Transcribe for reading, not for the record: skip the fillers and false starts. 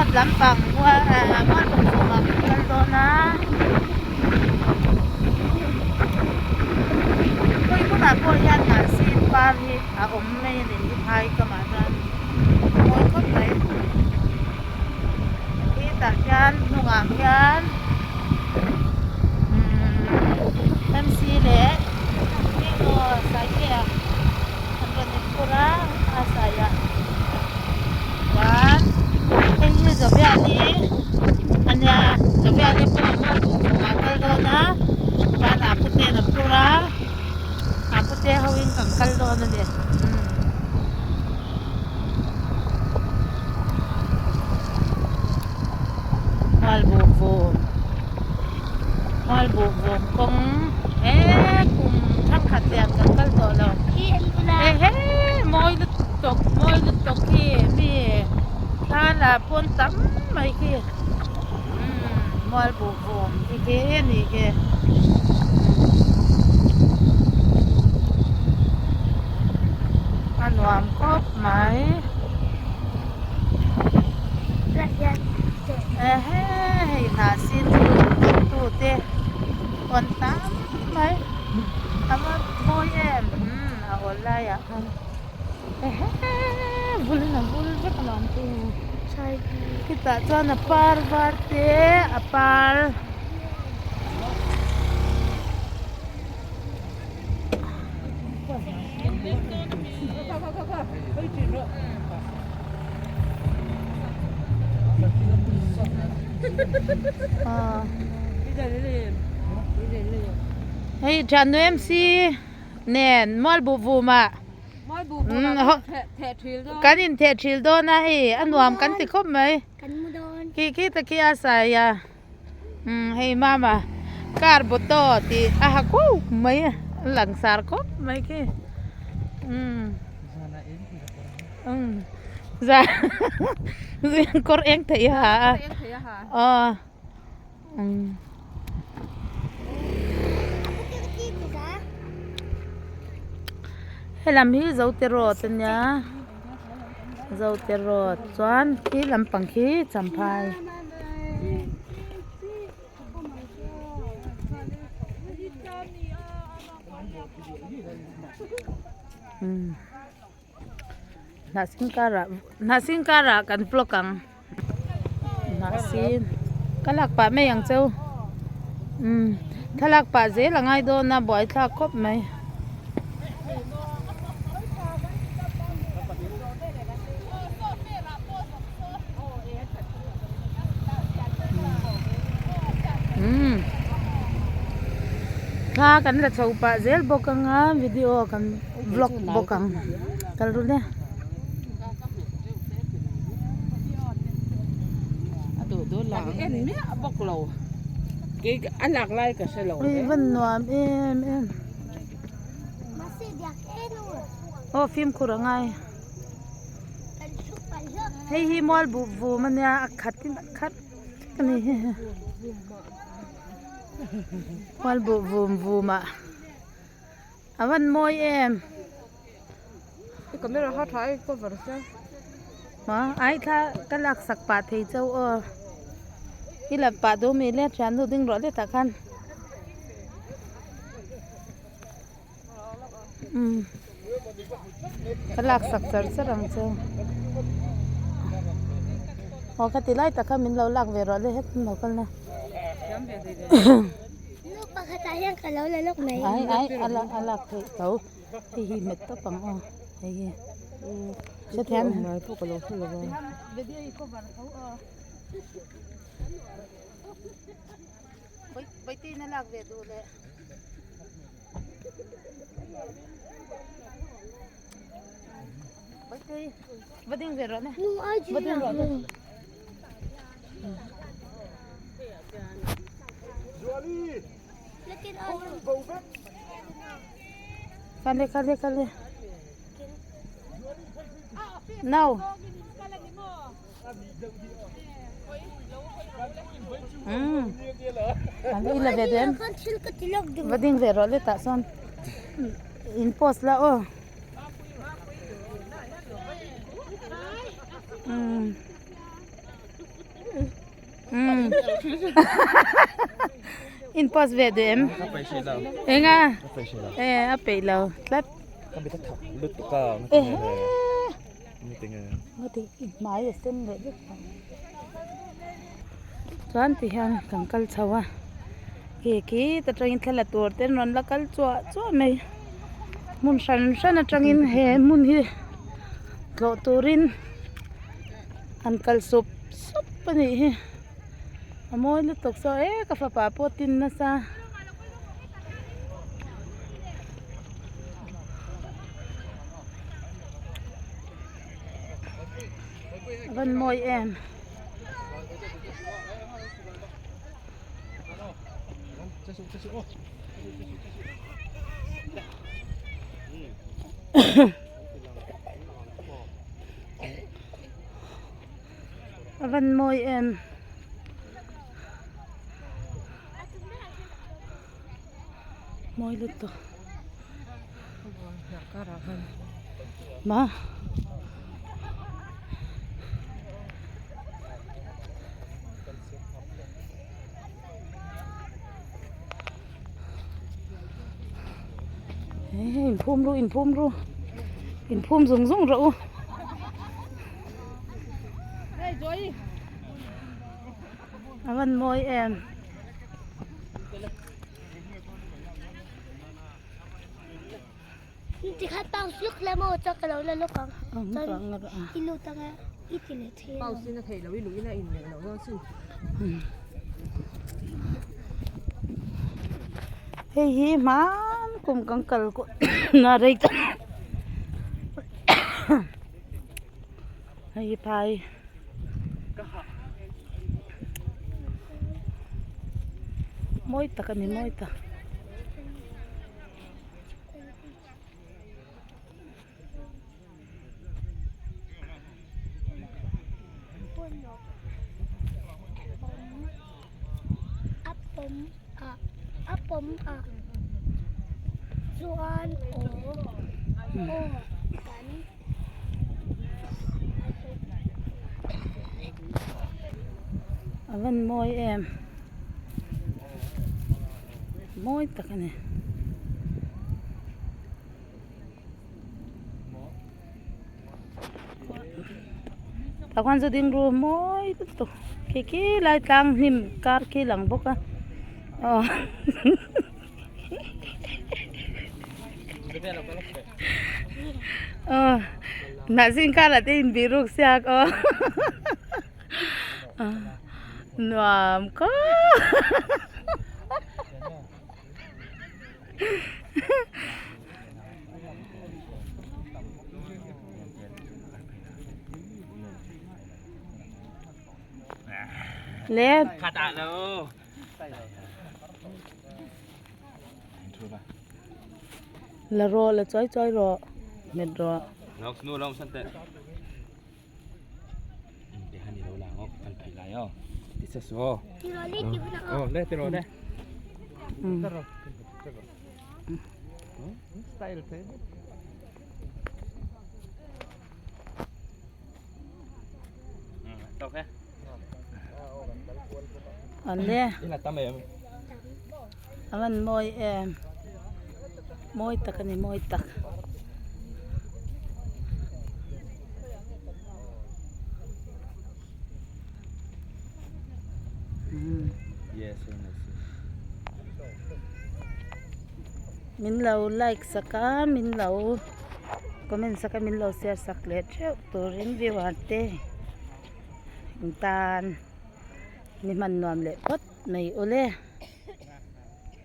road lampang mualbawk chhungah kan kal dawn a khawi hmunah pawh hian hnahsin par hi a awm mai a ni hi phai kamah chuan mawi khawp mai hetah hian hnungah khian umm M C leh eng saite a an rawn inphur a a saiah chuan hei hi Zobiali a nia Zobiali pawh a hma duh chungah a kal dawn a chuan a puten a phur a a pute ho in kan kal dawn a ni umm. Mualbuhvum Mualbuhvum kawng he kum thangkhat lian kan kal tawh lo ehe mawi lutuk mawi lutuk khi mi thla lah pawn tam mai khi umm Mualbuhvum khi khi a nih khi. A nuam khawp mai. Ehe hei hnah sin chu tu te hawn tam mai a va mawi em umm a awl lai ah khan ehe vul in a vul vek alawm chu khitah chuan a par var te a par. Hei thiannu MC nen mualbuh vumah kan intheh thil dawn a hei a nuam kan ti khawp mai khi khi ta khi a sai a. Umm hei mama car bawtaw tih a ha kuau mai a a langsar khawp mai khi umm umm za kawr eng theih a ha a aw umm. Helam hi Zote road a nia Zote road chuan khi lampang khi Champhai. Hnahsin karah hnahsin karah kan vlog ang hnahsin ka lak pah mai ang cheu umm thlalak pah zel a ngai dawn a buaithlak khawp mai. Umm thla kan la chho pah zel bawk ang a video kan vlog bawk ang kal ru le. Ui van nuam em em aw fimkhur a ngai. Hei hi mual buh vum a nia a khat in a khat a ni hi mual buh vum vum ah a van mawi em ai thla ka lak sak pah thei chauh aw i la pah duh mi le thiannu ding rawh le tah khan. Umm ka lak sak char char ang che aw ka ti lai tak kha min lo lak ve rawh le het in lo kal na ai ai a lak a lak theih tho hei hi hmet tawp ang aw hei hi hrethiam Vawitin a lak ve duh leh. Vawitin va ding ve rawh le. Va ding rawh le. Kale kale kale. No. Umm an i la ve duh em va ding ve rawh le tah sawn in post la aw umm. Umm in post ve duh em? Enga? E a peih lo tlat. Ehe. Hmai a sen leh vek tawh. Chuan ti hian kan kal chho a khi khi ta tangin thla la tur te an rawn la kal chuah chuah mai hmun hran hran atangin he hmun hi tlawh turin an kal sup sup a nih hi a mawi lutuk saw e ka fapa pawh tin nasa. A van mawi em. A van mawi em. Mawi lutuk. Ma. Hei inphum ru inphum ru inphum zung zung rawh u. A van mawi em. Tikhan pause luk la maw chuan ka lo la lawk ang chuan i lut anga i ti leh thei alawm. Pause in a theih loh i luh in a in leh loh dawn sin. Hei hi hman kum kan kal na rei ta hei hi phai. Mawi tak a ni mawi tak. A pawm a chuan aw aw kan. A van mawi em mawi tak a ni. Tah khuan chu ding ru mawi lutuk khi khi lai tlang hnim kar khi lang bawk a aw. Aw hnah zing karah te inbih ruk siak aw nuam khawp le. La rawh la chawi chawi rawh hmet rawh. Awle a van mawi em mawi tak a ni mawi tak. Min lo like sak a min lo comment sak a min lo share sak leh theuh turin viewer te in tan ni hman nuam leh phawt mai ule.